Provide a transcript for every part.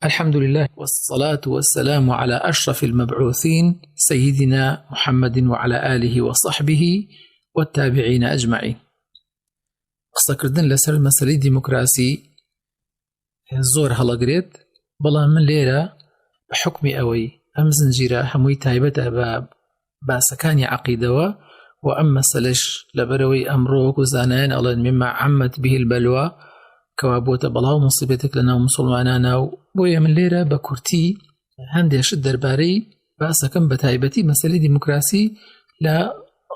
الحمد لله والصلاة والسلام على أشرف المبعوثين سيدنا محمد وعلى آله وصحبه والتابعين أجمعين. قسەکردن لەسەر مەسەلەی دیموکراسی زۆر هەڵەگرێت، بەڵام من لێرە بە حکمی ئەوەی ئەم زنجیرە هەمووی تایبەتە بە باسەکانی عەقیدەوە و ئەم مەسەلەش لەبەرەوەی ئەمڕۆ وەکو زانایان ئەڵێن مما عمت به البلوى کەوا بۆتە بەڵاو مصیبەتێک لە ناو مسلمانانە و بۆیە من لێرە بە کورتی هەندێک شت دەربارەی باسەکەم بە تایبەتی مەسەلەی دیموکراسی لە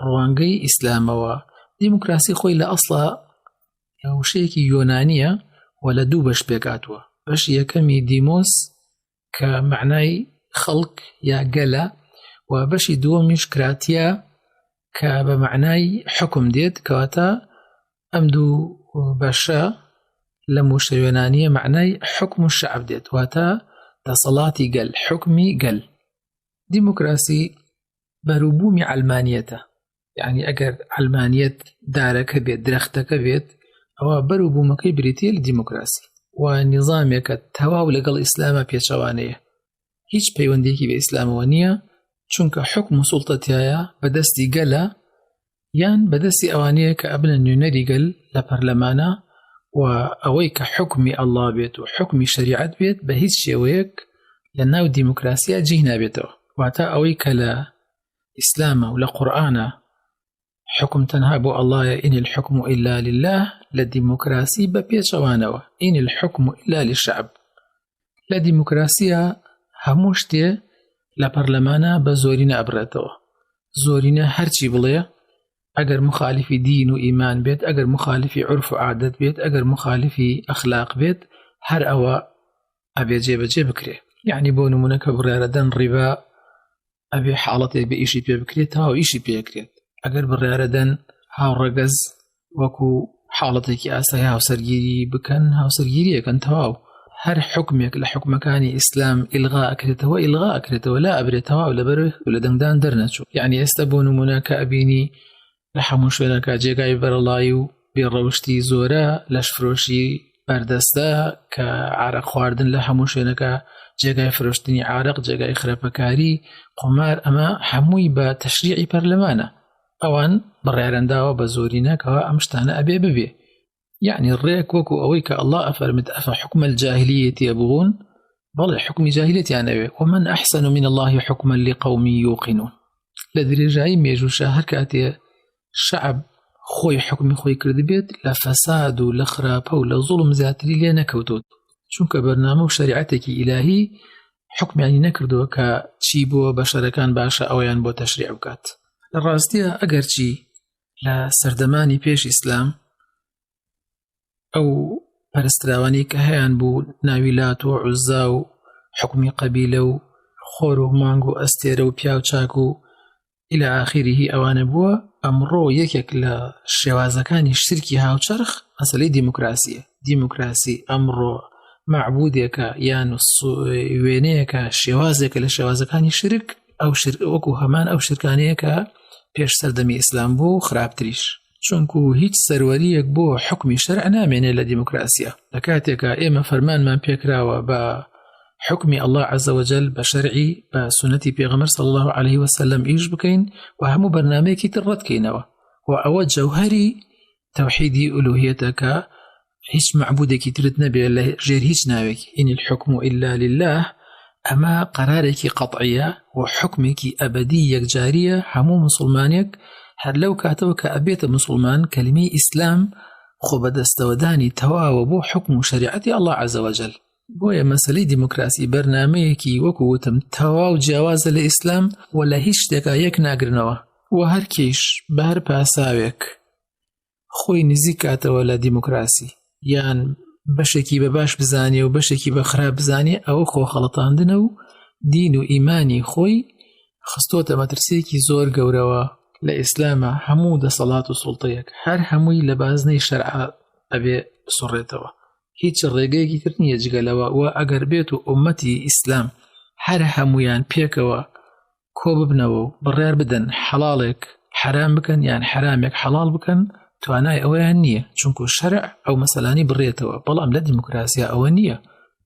ڕوانگەی ئیسلامەوە. دیموکراسی خۆی لە ئەسڵا وشەیەکی یۆنانیە و لە دوو بەش پێکاتوە. بەشی یەکەمی دیمۆس کە مەعنای خەڵک یا گەلە و بەشی دووەمیش کراتیا کە بە مەعنای حکم دێت، کەواتە ئەم دوو بەشە لەم وشە یۆنانیە مەعنای حکم و شەعب دێت، واتە دەسەڵاتی گەل، حکمی گەل. دیموکراسی بەروبوومی عەلمانیەتە، یعنی ئەگەر عەلمانیەت دارەکە بێت، درەختەکە بێت، ئەوە بەروبوومەکەی بریتیە لە دیموکراسی و نیزامێکە تەواو لەگەڵ ئیسلامە پێچەوانەیە، هیچ پەیوەندیەکی بە ئیسلامەوە نییە، چونکە حکم و سوڵتە تیایە بەدەستی گەلە یان بەدەستی ئەوانەیە کە ئەبنە نوێنەری گەل لە پەرلەمانە و ئەوەی کە حکمی ئەڵڵا بێت و حکمی شەریعەت بێت بە هیچ شێوەیەک لە ناو دیموکراسیا جێی نابێتەوە. واتە ئەوەی کە لە ئیسلامە و لە قورئانە حکم تەنها بۆ ئەڵڵایە إن الحكم إلا لله، لە دیموکراسی بە پێچەوانەوە إن الحكم إلا للشعب. لە دیموکراسیە هەموو شتێ لە پەرلەمانە بە زۆرینە ئەبرێتەوە، زۆرینە هەرچی بڵێ ئەگەر مخالفی دین و ئیمان بێت، ئەگەر مخالفی عرف و عادەت بێت، ئەگەر مخالفی ئەخلاق بێت، هەر ئەوە ئەبێ جێبەجێ بکرێ. یعنی بۆ نمونە کە بڕیارەدەن ڕیبا ئەبێ حاڵەتێک بە ئیشی پێ بکرێت تاو ئیشی پێکرێت، ئەگەر بڕیارەدەن هاوڕەگەز وەکو حاڵەتێکی ئاسایی هاوسەرگیری بکەن هاوسەرگیریەکەن تەواو. هەر حکمێک لە حکومەکانی ئیسلام ئیلغا ئەکرێتەوە ئیلغا ئەکرێتەوە لا ئەبرێت تەواو، لەبەر لە دەنگدان دەرنەچوو. یعنی ئێستا بۆ نمونە کە ئەبینی لە هەموو شوێنەکە جێگای بەرەڵایی و بێڕەوشتی زۆرە، لەشفرۆشی بەردەستە کە عارەق خواردن لە هەموو شوێنەکە جێگای فرۆشتنی عارەق، جێگای خراپەکاری، قومار، ئەمە هەمووی بە تەشریعی پەرلەمانە. ئەوان بڕیارەنداوە بە زۆرینە کەوا ئەم شتانە ئەبێ ببێ. یعنی ڕێک وەکو ئەوەی کە ئەڵڵا ئەفەرمێت ئەفە حکم الجاهلیەت یبغون، بەڵێ حکمی جاهلیەتیان ئەوێ، ومن احسن من الله حکما لقوم یوقنون. لە درێژایی مێژووشە هەر کاتێ شەعب خۆی حکمی خۆی کردبێت لە فەساد و لە خراپە و لە زوڵم زیاتری لێ نەکەوتوت، چونکە بەرنامە و شەریعەتێکی ئیلاهی حکمیانی نەکردووە کە چی بۆ بەشەرەکان باشە ئەویان بۆ تەشریع بکات. لە ڕاستیە ئەگەرچی لە سەردەمانی پێش ئیسلام ئەو پەرستراوانی کە هەیان بوو ناوی لات و عوزا و حکمی قەبیلە و خۆر و مانگ و ئەستێرە و پیاو چاک و إلى آخره ئەوانە بووە، ئەمڕۆ یەکێک لە شێوازەکانی شرکی هاوچەرخ مەسەلەی دیموکراسیە. دیموکراسی ئەمڕۆ مەعبودێکە یان وێنەیەکە، شێوازێکە لە شێوازەکانی شرک، ئەو شرک وەکو هەمان ئەو شرکانەیە کە پێش سەردەمی ئیسلام بوو و خراپتریش، چونکو هیچ سەروەریەک بۆ حکمی شەرع نامێنێ لە دیموکراسیە. لە کاتێکا ئێمە فەرمانمان پێکراوە بە حکمی اللە عز وجل، بە شەرعی، بە سوننەتی پێغەمبەر صلی اللە علیه وسلم ئیش بکەین و هەموو بەرنامەیەکی تر ڕەتکەینەوە و ئەوە جەوهەری تەوحیدی ئولوهیەتە کە هیچ مەعبودێکی ترت نەبێ لە ژێر هیچ ناوێک، إن الحكم إلا لله. ئەمە قەرارێکی قەتعیە و حکمێکی ئەبەدی یەکجاریە. هەموو مسلمانێک هەر لەو کاتەوە کە ئەبێتە مسلمان کەلمەی ئیسلام خۆ بەدەستەوەدانی تەواوە بۆ حکم و شەریعەتی اللە عز وجل. بۆیە مەسەلەی دیموکراسی بەرنامەیەکی وەکو وتم تەواو جیاوازە لە ئیسلام و لە هیچ شتێکا یەک ناگرنەوە و هەرکێش بە هەر پاساوێک خۆی نزیک کاتەوە لە دیموکراسی یان بەشێکی بە باش بزانێ و بەشێکی بە خراپ بزانێ، ئەوە خۆخەڵەتاندنە و دین و ئیمانی خۆی خستۆتە مەترسیەکی زۆر گەورەوە. لە ئیسلامە هەموو دەسەڵات و سوڵتەیەک هەر هەمووی لە بازنەی شەرع ئەبێ بسوڕێتەوە، هیچ ڕێگەیەکی تر نییە جگە لەوە. و ئەگەر بێت و ئومەتی ئیسلام هەر هەمویان پێکەوە کۆ ببنەوە و بڕیار بدەن حەڵاڵێک حەرام بکەن یان حەرامێک حەڵاڵ بکەن، توانای ئەوەیان نییە، چونکو شەرع ئەو مەسەلانی بڕێتەوە. بەڵام لە دیموکراسیا ئەوە نییە.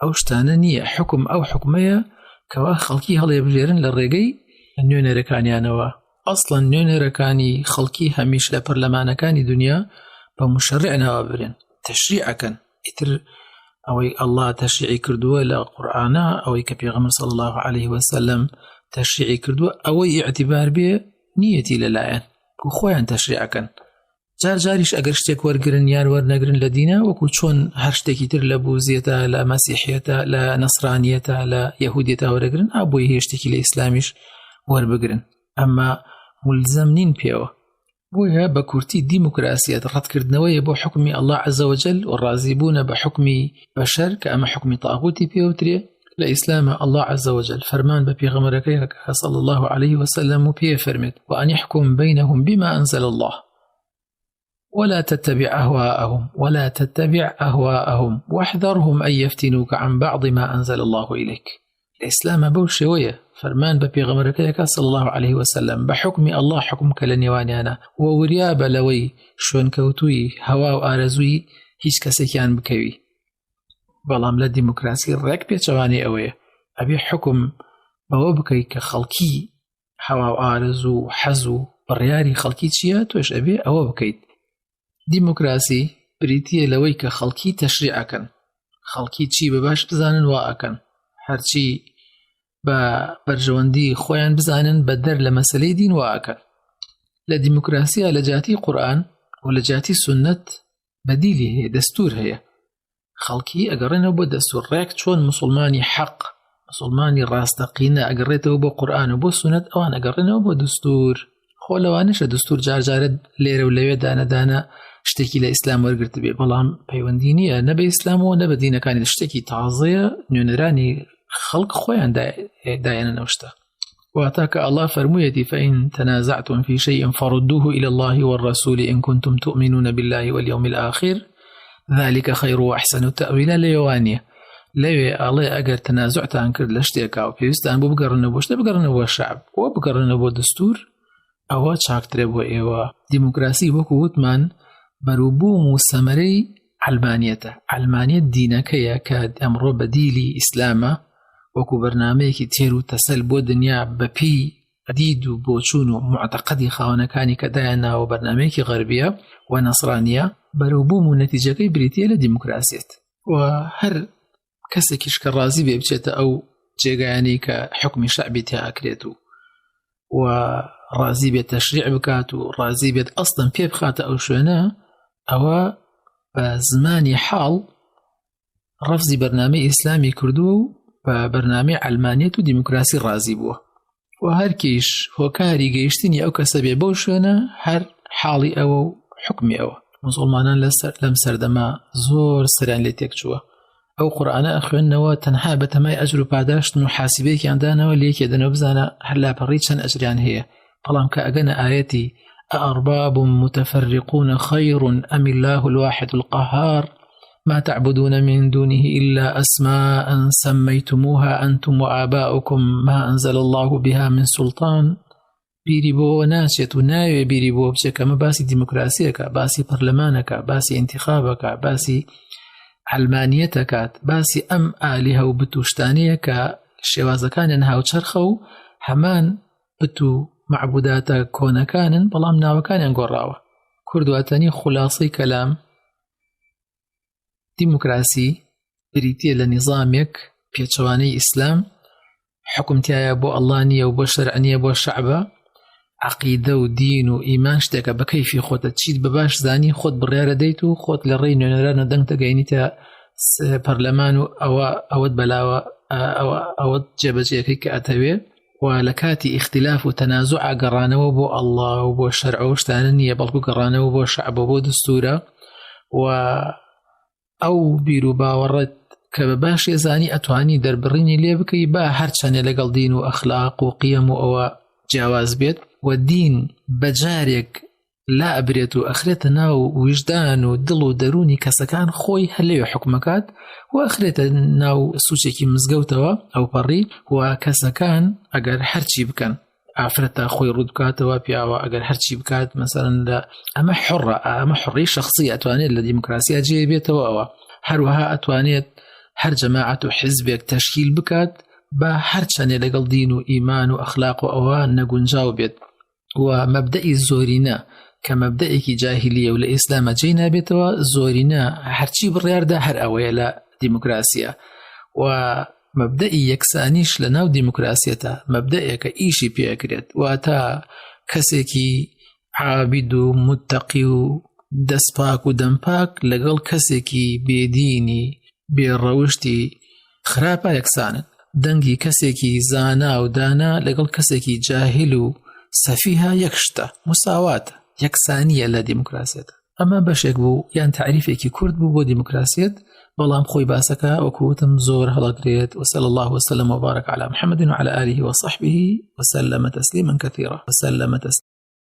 ئەو شتانە نییە حکم ئەو حکومەیە کەوا خەڵکی هەڵێبژێرن لە ڕێگەی نوێنەرەکانیانەوە ئەسڵەن نوێنەرەکانی خەڵکی هەمیش لە پەرلەمانەکانی دنیا بە مشەڕع ناوە برێن تەشریعەکەن ئیتر ئەوەی ئەلله تەشریعی کردووە لە قورآە ئەوەی کە پێغەمبەر صلی الله عليه وسلم تەشریعی کردووە ئەوەی ئیعتیبار بێ نیەتی لەلایەن و خۆیان تەشریعەکەن جار جاریش ئەگەر شتێک وەرگن یان وەرنەگرن لە دینە وەکو چۆن هەر شتێکی تر لە بوزیەتە لە مەسیحیەتە لە نەسرانیەتە لە یەهودیەتە وەرەگرن ئا بۆی هەیە شتێکی لە ئیسلامیش وەربگرن ئەمما ملزەم نین پێوە بۆیە بە کورتی دیموکراسیەت ڕەتکردنەوەیە بۆ حکمی الله عز وجل و ڕازیبوونە بە حکمی بەشەر کە ئەمە حکمی تاغوتی پێوترێ لە ئیسلامە الله عز وجل فەرمان بە پێغەمبەرەکەی کە صلی الله عليه وسلم و پێ فەرمێت وأن يحكم بينهم بما أنزل الله ولا تتبع أهواءهم ولا تتبع أهواءهم واحذرهم أن يفتنوك عن بعض ما أنزل الله إليك الإسلام بەو شێوەیە فەرمان بە پێغەمبەرەکەیەکە صلی الله عليه وسلم بە حکمی الله حکم کە لە نێوانیانە و وریا بە لەوەی شوێنکەوتووی هەوا و ئارەزووی هیچ کەسێکیان بکەوی بەڵام لە دیموکراسی ڕێک پێچەوانەی ئەوەیە ئەبێ حکم بەوە بکەیت کە خەڵکی هەوا و ئارەزوو و حەز و بڕیاری خەڵکی چییە تۆش ئەبێ ئەوە بکەیت دیموکراسی بریتە لەوەی کە خەڵکی تەشریعەکەن خەڵکی چی بە باش بزانن وا ئەکەن هەرچی بە بەرژەوەندی خۆیان بزانن بە دەر لە مەسلەی دین وا ئەکەن لە دیموکراسیە لە جاتی قورآن و لە جاتی سنت بەدیلی هەیە دەستور هەیە خەڵکی ئەگەڕێنەوە بۆ دەستور ڕێک چۆن مسلمانی حەق مسلمانی ڕاستەقینە ئەگەڕێتەوە بۆ قورآن و بۆ سونەت ئەوان ئەگەڕێنەوە بۆ دەستور خۆ لەوانەشە دەستور جارجارە لێرە و لەوێ دانەدانە شتێکی لە ئیسلام وەرگرت بێ بەڵام پەیوەندی نییە نە بە ئیسلامەوە نە بە دینەکانی شتێکی تازەیە نوێنەرانی خەڵک خۆیان دایەنەوە شتە واتە کە ئەڵا فەرموویەتی فإن تنازعتم في شيء فردوه إلى الله والرسول إن كنتم تؤمنون بالله واليوم الآخر ذلك خير وأحسن تأويلا لەوێوانە لەوێ ئەڵێ ئەگەر تەنازعتان کرد لە شتێکا و پێویستان بۆ بگەڕنەوە بۆ شتە بگەڕنەوە بۆ شعب و بگەڕنەوە بۆ دەستور ئەوە چاکترە بۆ ئێوە دیموکراسی وەکو وتمان بەروبووم و سەمەرەی عەلمانیەتە عەلمانیەت دینەکەیە کە ئەمڕۆ بەدیلی ئیسلامە وەکو بەرنمەیەکی تێر و تەسەل بۆ دنیا بەپێی دید و بۆچوون و معتەقەدی خاوەنەکانی کە دایان ناوە بەرنمەیەکی غەربیە و نەسرانیە بەرەوبووم و نەتیجەکەی بریتە لە دیموکراسیەت و هەر کەسێکیش کە ڕازی بێ بچێتە ئەو جێگایانەی کە حکمی شعبی تیا ئەکرێت و و ڕازی بێت تەشریع بکات و ڕازی بێت ئەستن پێ بخاتە ئەو شوێنە ئەوە بە زمانی حاڵ ڕەفزی بەرنامەی ئیسلامی کردووە و بە بەرنامەی ئەلمانیت و دیموکراسی ڕازی بووە و هەرکیش هۆکاری گەیشتنی ئەو کەسە بێ بەو شوێنە هەر حاڵی ئەوە و حکمی ئەوە مسلمانان لەسەر لەم سەردەمە زۆر سەریان لێ تێکچووە ئەو قورآانە ئەخوێندنەوە تەنها بە تەمای ئەجر و پاداشتن و حاسبێکیان دانەوە لێکێ دەنەوە بزانە هەر لاپەڕی چەند ئەجریان هەیە بەڵام کە ئەگەنە ئاەتی أأرباب متفرقون خير أم الله الواحد القهار ما تعبدون من دونه إلا أسماء سميتموها أنتم وآباؤكم ما أنزل الله بها من سلطان بیری بۆ ناچێت و ناوێ بیری بۆ بچێت کە ئەمە باسی دیموکراسیەکە باسی پەرلەمانەکە باسی ئینتخابەکە باسی ئەلمانیەتەکات باسی ئەم ئالیه و بتوشتانەیە کە شێوازەکانیان هاوچەرخە و هەمان بت و معبوداتە کۆنەکانن بەڵام ناوەکانیان گۆڕاوە کوردواتەنی خولاسەی کەلام دیموکراسی بریتیە لە نیزامێک پێچەوانەی ئیسلام حکم تایە بۆ ئەڵا نییە و بۆ شەرع نییە بۆ شەعبە عقیدە و دین و ئیمان شتێکە بە کەیفی خۆتە چیت بە باش زانی خۆت بڕیارە دەیت و خۆت لە ڕێی نوێنەرانە دەنگ دەگەینیتە پەرلەمان و ئەوە ئەوەت بەلاوە ئەوە ئەوەت جێبەجێەکەی کە ئەتەوێ و لە کاتی ئیختلاف و تەنازوع گەڕانەوە بۆ ئەڵڵا و بۆ شەرع و شتانە نییە بەڵکو گەڕانەوە بۆ شەعب و بۆ دەستورە و ئەو بیر و باوەڕت کە بە باشێ زانی ئەتوانی دەربڕینی لێ بکەی با هەرچەندێ لەگەڵ دین و ئەخلاق و قیەم و ئەوە جیاواز بێت و دین بەجارێک لا ئەبرێت و ئەخرێتە ناو ویژدان و دڵ و دەروونی کەسەکان خۆی هەر لەوێ حکومەکات و ئەخرێتە ناو سوچێکی مزگەوتەوە ئەوپەڕی و کەسەکان ئەگەر هەرچی بکەن ئافرەتە خۆی ڕوت بکاتەوە پیاوە ئەگەر هەرچی بکات مەسەرەن لە ئەمە حڕە ئەمە حڕی شخصی ئەتوانێت لە دیموکراسیا جێ بێتەوە ئەوە هەروەها ئەتوانێت هەر جەماعەت و حیزبێک تەشکیل بکات با هەرچەندێ لەگەڵ دین و ئیمان و ئەخلاق و ئەوە نەگونجاو بێت و مەبدەئی زۆرینە کە مەبدەئێکی جاهلیە و لە ئیسلامە جێی نابێتەوە، زۆرینە هەرچی بڕیاردا هەر ئەوەیە لە دیموکراسیە و مەبدەئی یەکسانیش لە ناو دیموکراسیەتە مەبدەئێکە ئیشی پێکرێت، واتە کەسێکی عابید و متەقی و دەستپاک و دەمپاک لەگەڵ کەسێکی بێدینی بێڕەوشتی خراپە یەکسانن. دەنگی کەسێکی زانا و دانا لەگەڵ کەسێکی جاهیل و سەفیه یەک شتە، مساواتە، یەکسانییە لە دیموکراسیەت. ئەمە بەشێک بوو یان تەعریفێکی کورت بوو بۆ دیموکراسیەت، بەڵام خۆی باسەکە وەکو وتم زۆر هەڵەگرێت. وصلی الله وسلم وبارك على محمد وعلى آله وصحبه وسلم تسليما كثيرا وسلم تسليما.